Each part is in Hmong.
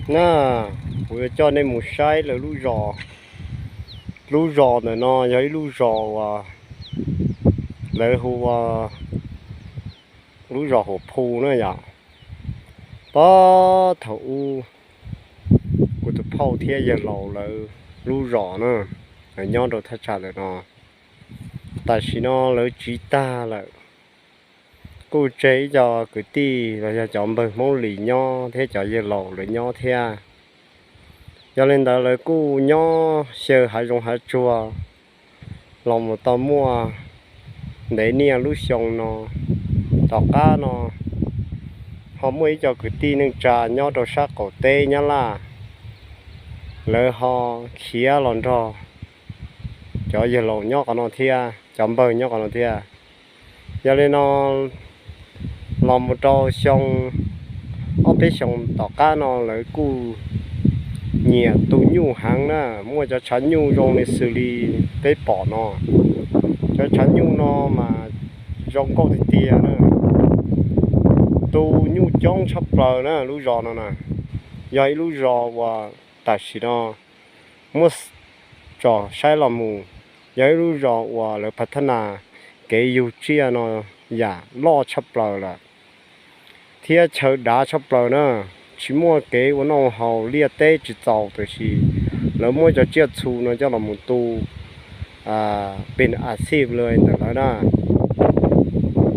Na, kuv yuav coj nej mus saib lawv lub zos. Lub zos ntawm no yog ib lub zos uas lawv hu ua lub zos Huam Phu na yom. Puag thaum ub kuv tus phauj thiab yawg laus lawv lub zos na, lawv nyob rau thaj tsam ntawm no. Tam sim no lawv tsiv tag lawm, kuj tseg ib co kwv tij los yog cov npawg Hmoob Lis nyob thiab cov yawg laus lawv nyob thiab. Yog li ntawd lawv kuj nyob xyaw hav zoov hav tsuag los mus tau muaj ntev niaj lub xyoo no. Tom qab no ho muaj ib co kwv tij neej tsa nyob rau sab qaum teb Nyab Laj, lawv ho khiav los nrog cov yawg laus nyob qhov no thiab, cov npawg nyob qhov no thiab. Yog li no los mus rau xyoo, ob peb xyoo tom qab no lawv kuj nyiam tu nyuj heev na, muaj cov tshav nyuj zoo li xws li peb pom no. Cov tshav nyuj no mas zoo nkauj tiag tiag na. Tu nyuj coob tshaj plaws na lub zos no na. Yog ib lub zos uas tam sim no muab tsom saib los mus, yog ib lub zos uas lawv phav thab nas kev yug tsiaj no yam loj tshaj plaws lawm, thiab chaw dav tshaj plaws na. Tsis muaj kev ua noj haus, liaj teb tsis txaus, tiam sis lawv muab cov tsiaj txhu no coj los mus tu pes a xij ntawm lawv na.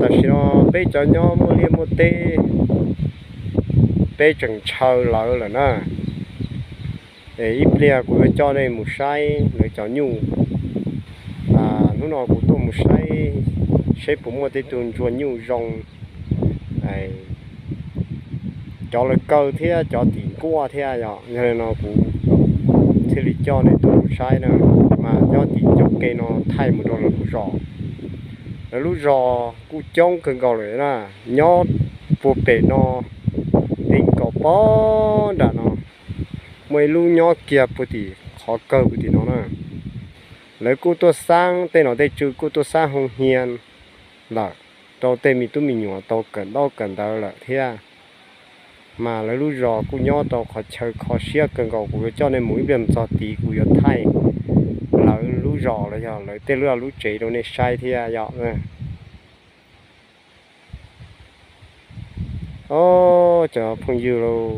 Tam sim no peb cov nyob muaj liaj muaj teb, peb tseem ntshaw lawv lawm na. Es ib pliag kuv yuav coj nej mus saib lawv cov nyuj. Hnub no kuv tuaj mus saib seb puas muaj tej tug ntsuag nyuj zoo, cov lawv kaw thiab cov tim nkuaj thiab yom. Yog li no kuv thiaj li coj nej tuaj mus saib na, mas nyob tim ncauj ke no thaij mus rau lawv lub zos. Lawv lub zos kuj coob kawg nkaus lawm na, nyob puag pem no, nkaus pog nram no, muaj ib lub nyob kiag puag tim qhov kawg puag tim no na. Lawv kuj tuaj xab tej nom tej tswv, kuj tuaj xab hoo hia lawm rau tej me tub me nyuam tau kawm ntaub kawm ntawv lawm thiab. Mas lawv lub zos kuj nyob rau qhov chaw kho siab kawg nkaus, kuv yuav coj nej mus ib pliag txog tid kuv yuav thaij lawv lub zos los yog lawv tej lub, lub tsev rau nej saib thiab yom. Os, cov phooj ywg lauj,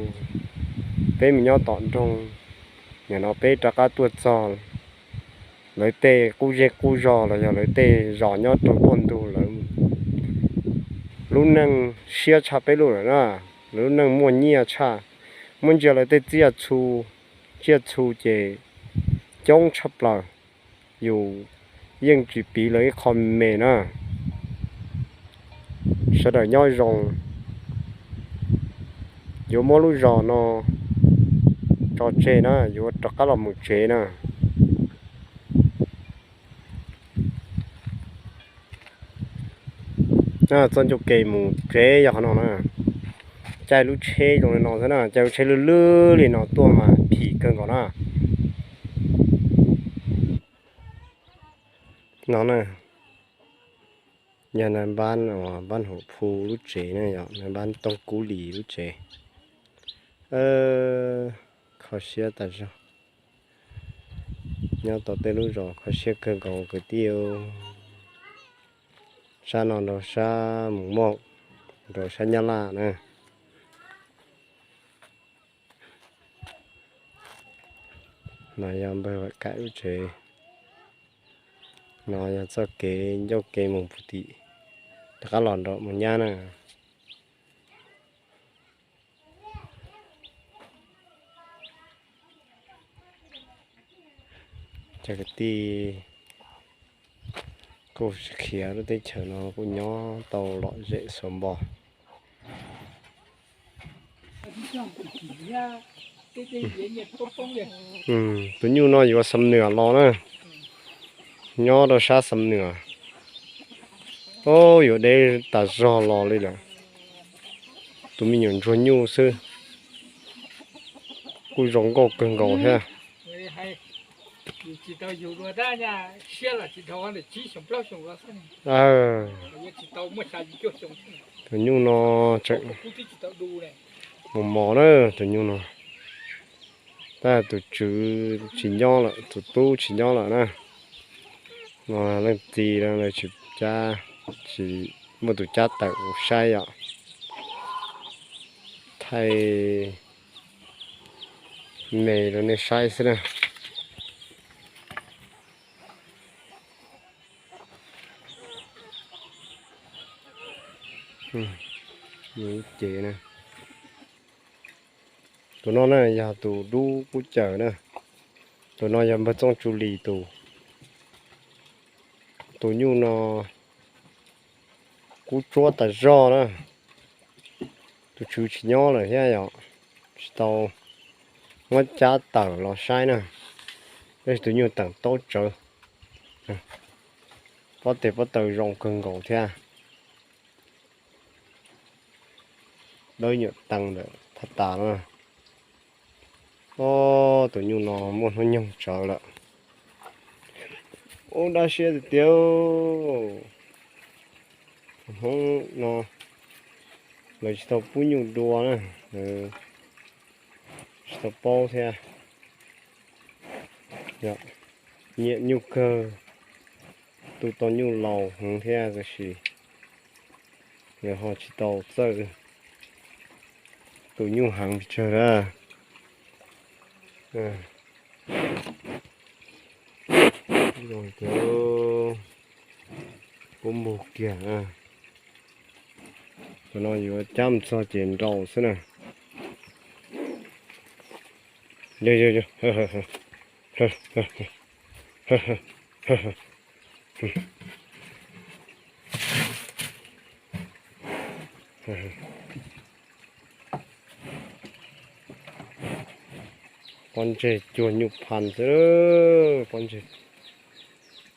peb mus nyob tom nroog, nim no peb rov qab tuaj txog lawv tej qub zej qub zog los yog lawv tej zos nyob rau poj ntug lawv lub neej siab tshaj peb lub lawm na. Lawv lub neej muaj nyiaj tshaj, muab ntsia lawv tej tsiaj txhu, tsiaj txhu ces coob tshaj plaws, yus yeej tsis piv lawv ib qho me na. Sawv daws nyob zoo, yuav muab lub zos no tso tseg na, yuav rov qab los mus tsev na. Txoj ncauj ke mus tsev yog qhov no na. Caij lub tsheb zoo li no xwb na, caij lub tsheb lwj lwj li no tuaj mas phim kawg nkaus na. No na, yog nab npab, npab Hum Phu lub tsev na, yog nab npab Tooj Kub Lis lub tsev. Kho siab tas zog. Nyob tau tej lub zos kho siab kawg nkaus kwv tij. Sab no rau sab Mus Moj, rau sab Nyab Laj na. No yog npawg Vam Kaim lub tsev. No yog txoj kev ncauj kev mus puag tim, rov qab los nram Mus Nyab na. Cov kwv tij kuj khiav lub teb chaws no kuj nyob tau lom zem xuas npo. Tus nyuj no yuav Xam Nuam los na, nyob rau sab Xam Nuam. Yuav deb tas zog los li lawm. Tus me nyuam ntsuag nyuj xwb, kuj zoo nkauj kawg nkaus thiab. Tus nyuj no tseem mus mos na, tus nyuj no. Tab tus tswv tsis nyob lawm, tus tub tsis nyob lawm na. No leej txiv no lawv tsis cab, tsis muaj tus cab tawm mus saib yom. Thaij me rau nej saib xwb na. Ces tus no na yog tus dub kub cawm na. Tus no yog npawg Txooj Tsu Lis tus. Tus nyuj no kub tsuab tas zog na. Tus tswv tsis nyob lawm thiab yom, tsis tau muab cab tawm los saib na. Tab sis tus nyuj teem taub tsawv, pob tes pob taw zoo kawg nkaus thiab. Dawb nyuam tees ntawm thaj tas no. Ob, tus nyuj no muaj hnub nyoog tsawv lawm. Ub, dab siab tiag tiag. Hnub no lawv tsis tau pub nyuj dua na, tsis tau paub thiab. Nyiam nyuj kawg, tu tau nyuj laus heev thiab tab sis lawv ho tsis tau txawj tu nyuj heev pes tsawg na. Kub mus kiag. Tus no yuav cab mus txog ces nrau xwb na. Pob ntseg cuag nyuj pha xwb, pob ntseg,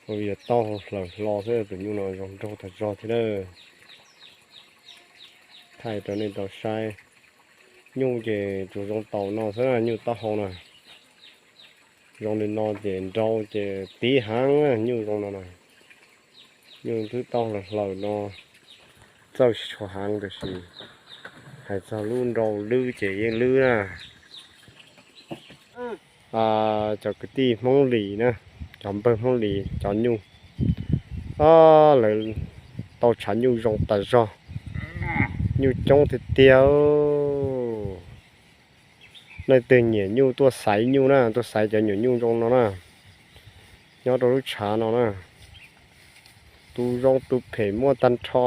yog taub hau hlaws hlo xwb, tus nyuj no zoo nraug tas zog thiab lawm. Thaij rau nej tau saib, nyuj ces tsuas zoo taus no xwb na, nyuj taub hau na. Zoo li no ces nrau ces tiv heev, nyuj zoo no na. Nyuj twb taub hau hlaws no, txawj tsis tshua heev tab sis hais txog lub nrau lwb ces yeej lwb na. Cov kwv tij Hmoob Lis na, cov npawg Hmoob Lis cov nyuj, lawv tau tshav nyuj zoo tas zog, nyuj coob tiag tiag. Leej twg nyiam nyuj tuaj xaiv nyuj na, tuaj xaiv cov nyuam nyuj zoo no na, nyob rau lub tshav no na. Tus zoo tus phem muaj tag nrho,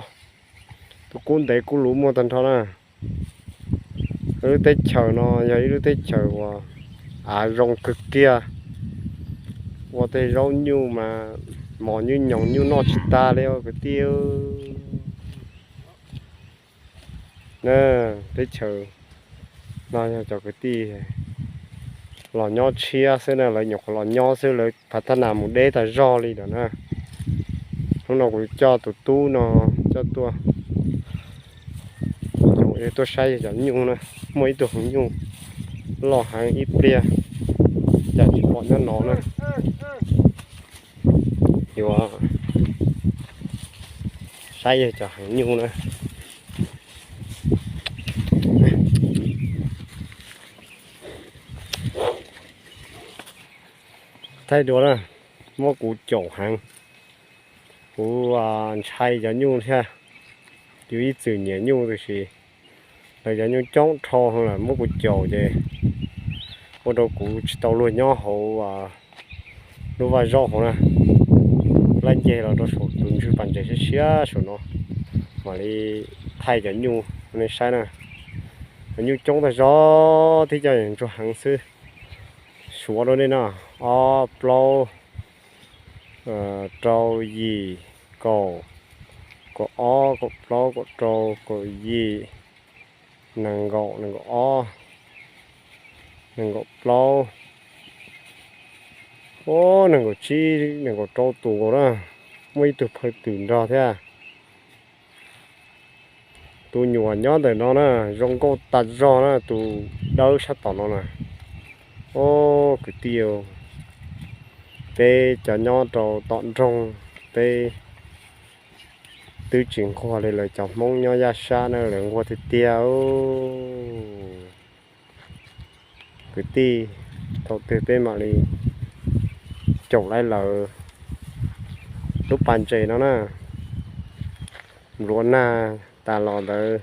tus kub ntev kub luv muaj tag nrho na. Lub teb chaws no yog ib lub teb chaws uas av zoo kawg kiag, ua tej zaub nyuj mas mos nyuj nyoos nyuj noj tsis tag li os kwv tij. Na, teb chaws no yog cov kwv tij los nyob tshiab xwb na, lawv nyuam qhuav los nyob xwb, lawv phav thab nas mus deb tas zog li lawm na. Hnub no kuv coj tus tub no coj tuaj, tuaj saib cov nyuj na, muaj ib tug heev nyuj loj heev ib pliag, cas tsis pom nyob no na. Yuav saib yawg cov heev nyuj na. Thaij dua na, muab kuv caum heev, kuv ntshai cov nyuj thiab. Yus ib txwm nyiam nyuj tiam sis lawv cov nyuj coob dhau heev lawm, muab kuv caum ces ua rau kuv tsis tau luag nyob hauv lub vaj zaub hauv na. Laij nce los rau saum tus ntswg pas ntses siab siab saum no, mam li thaij cov nyuj rau nej saib na. Cov nyuj coob tag zog thiab cov ntsuag heev xwb. Suav rau nej no, ob plaub, rau yim, kaum, kaum ob, kaum plaub, kaum rau, kaum yim, nees nkaum, nees nkaum ob, nees nkaum plaub, nees nkaum tsib, nees nkaum rau tus nkaus na. Muaj ib tug phaw twm nrog thiab. Tus nyuam nyob ntawm no na, zoo nkauj tas zog na, tus dawb sab tom no na. Ob kwv tij, peb cov nyob rau tom nroog, peb twb tsis nquag li lawv cov Hmoob nyob yaj sab na, lawv nquag tiag tiag. Kwv tij, Thaum twg peb mam li caum lawv lub pas ntses no na. Npluav nag tas los ntawd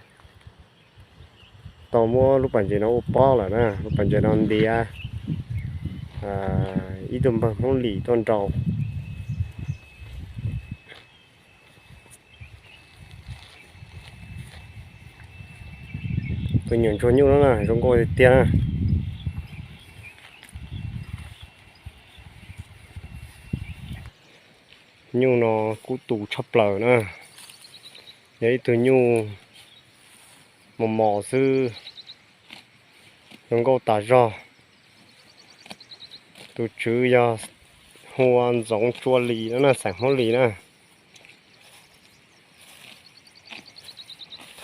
tau muab lub pas ntses no ua pob lawm na. Lub pas ntses no ntiav ib tug npawg Hmoob Lis tuaj nrau. Tus nyuam ntsuag nyuj no na zoo nkauj tiag tiag na. Nyuj no kub tu tshaj plaws na. Yog ib tug nyuj mos mos xwb, zoo nkauj tas zog. Tus tswv yog hu ua Ntxoov Tsua Lis no na, xeem Hmoob Lis na.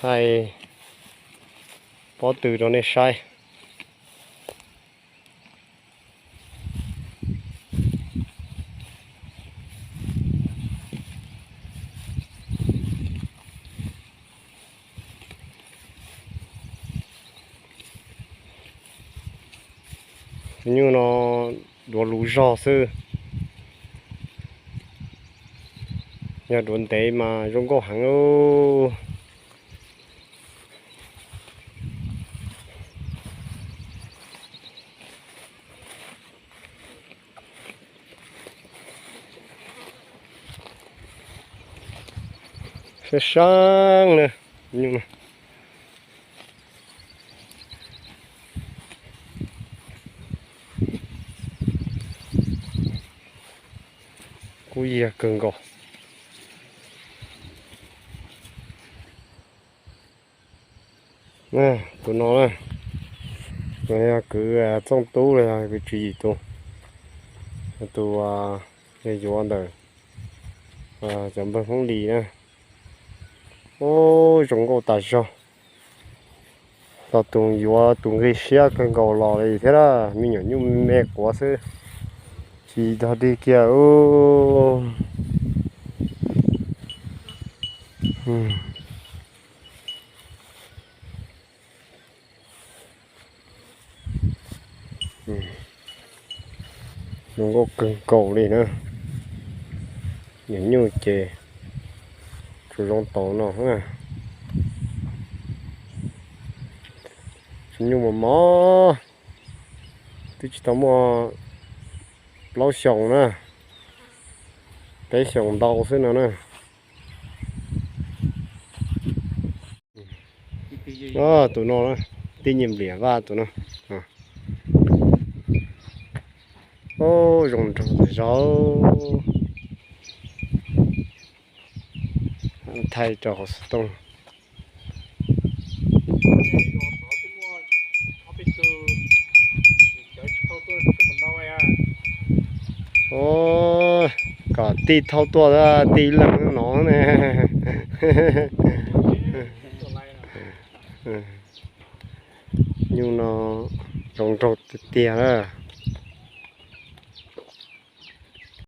Thaij pob tw rau nej saib. Tus nyuj no duav luv zog xwb, yog duav ntev mas zoo nkauj heev. Sab sab na, kub yiag kawg nkaus. Tus no na, yog kwv Txooj Tub los yog kwv Tswv Yim tus, tus yog yuav ntawm cov npawg Hmoob Lis na. Zoo nkauj tas zog. Tos tus yuav tus nqi siab kawg nkaus los li thiab na, me nyuam nyuj me quav xwb, tsis dog dig kiag. Zoo nkauj kawg nkaus li na. Nyuam nyuj ces tsuas zoo taus no. Tus nyuj mos mos, twb tsis tau muaj plaub xyoos na, peb xyoos ntau xwb no na. Tus no, Tij Nyiaj Npliam Vaj tus no. Zoo nraug tas zog. Thaij rau hauv xov tooj. Kom tij thauj tuaj, tij leej no ne. Nyuj no zoo nraug tiag tiag na.